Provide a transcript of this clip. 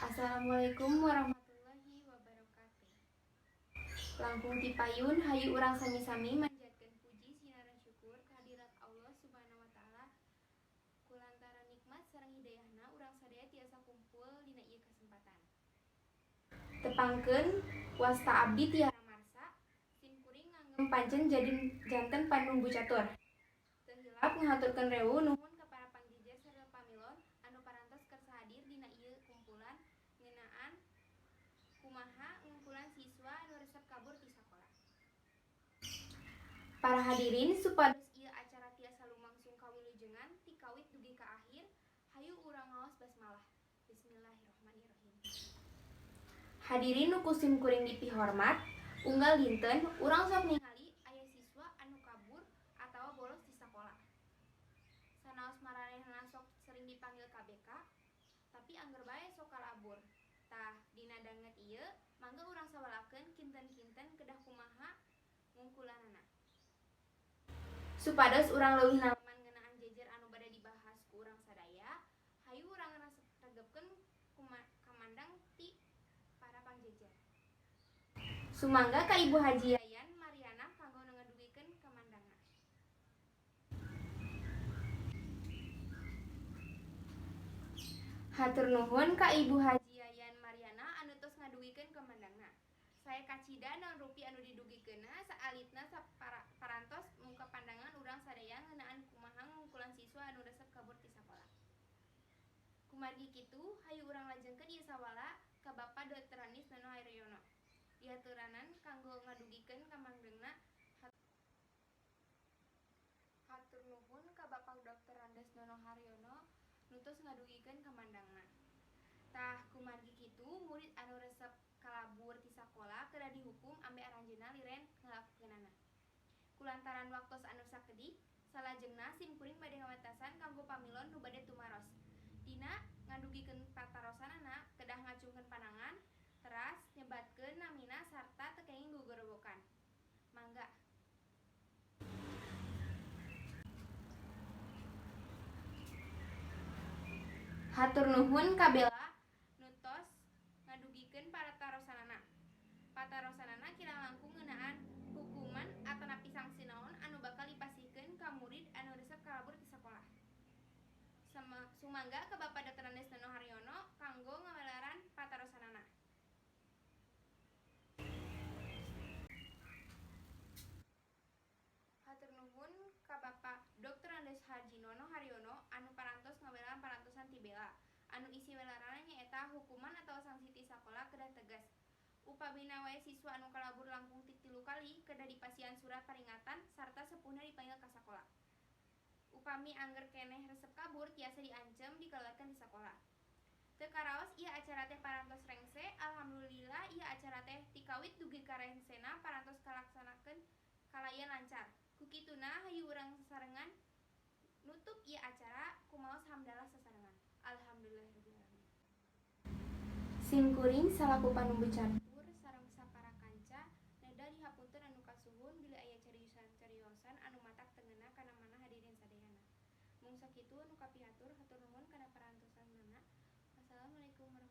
Assalamualaikum warahmatullahi wabarakatuh. Langkung ti payun, hayu urang sami-sami manjatkeun puji sinareng syukur kehadirat Allah Subhanahu wa taala, kulantaran nikmat sareng hidayahna urang sadaya tiasa kumpul dina ieu kasempatan. Tepangkeun, wasta abdi Tiara Marsa, sim kuring nganggem pancen jadi janten panumbu catur. Teu hilap ngahaturkeun rewu nuhun ka para pangjejer sareng pamilon anu parantos kersa hadir dina ieu kumpulan ngeunaan kumaha ngungkulan siswa anu resep kabur ti sakola. Para hadirin, supados ieu acara tiasa lumangsung kawilujengan ti kawit dugi ka akhir, hayu urang ngaos basmalah. Bismillahirrahmanirrahim. Hadirin nu ku sim kuring dipihormat, unggal dinten urang sok ningali aya siswa anu kabur atawa bolos di sakola. Sanaos maranehna sok sering dipanggil ka BK, tapi angger bae sok kalabur. Tah, dina danget ieu mangga urang sawalakeun kinten-kinten kedah kumaha ngungkulanana. Supados urang leuwih naleman ngeunaan jejer anu bade dibahas ku urang sadaya, hayu urang regepkeun kamandang ti para pangjejer. Sumangga ka Ibu Haji Yayan Mariana kanggo ngadugikeun kamandangna. Hatur nuhun ka Ibu Haji Yayan Mariana anu tos ngadugikeun kamandangna. Saya kacida naon rupi anu didugikeunna saalitna parantos muka pandangan urang sadaya ngeunaan kumaha ngungkulan siswa anu resep kabur ti sakola. Kumargi kitu, hayu urang lajengkeun ieu sawala ka Bapak Dr. Anis Nono Haryono. Diaturanan kanggo ngadugikeun kamandangna. Hatur nuhun ka Bapak Dr. Andes Nono Haryono nu tos ngadugikeun kamandangna. Tah, kumargi kitu, murid anu resep kalabur ti sakola kedah dihukum ambe aranjeunna liren ngalakukeunana. Kulantaran waktos anu sakedik, salajengna sim kuring bade ngawatasan kanggo pamilon nu bade tumaros. Dina ngadugikeun patarosanana kedah ngacungkeun panangan, teras nyebatkeun namina sarta teu kenging gugorowokan. Mangga. Hatur nuhun ka Bella nu tos ngadugikeun patarosanana. Patarosanana kirang langkung ngeunaan hukuman atanapi sanksi naon anu bakal dipasihkeun ka murid anu resep kalabur ti sakolah. Sumangga ka Bapak Dr. Andes Nono Haryono kanggo ngawelaran patarosanana. Hatur nuhun ka Bapak Dr. Andes Haji Nono Haryono anu parantos ngawelaran parantosan ti Bella. Anu isi welaranna nyaeta hukuman atawa sanksi ti sakola kedah tegas. Upamina wae siswa anu kalabur langkung ti 3 kali kedah dipasihan surat paringatan sarta sepuhna dipanggil ka sakola. Upami angger keneh resep kabur tiasa diancem dikeluarkeun ti sakola. Teu karaos ieu acara teh parantos rengse, alhamdulillah ieu acara teh ti kawit dugi ka rengsena parantos kalaksanakeun kalayan lancar. Ku kituna hayu urang sasarengan nutup ieu acara kumaos hamdalah sasarengan. Alhamdulillahirabbil alamin. Sim kuring salaku panumbu catur sareng sapara kanca nedal dihapunten anu kasuhun bilih aya cariosan-cariosan anu matak teu ngeunah kana manah hadirin sadayana. Mung sakitu anu kapihatur, hatur nuhun kana parantosanana. Wassalamualaikum warahmatullahi.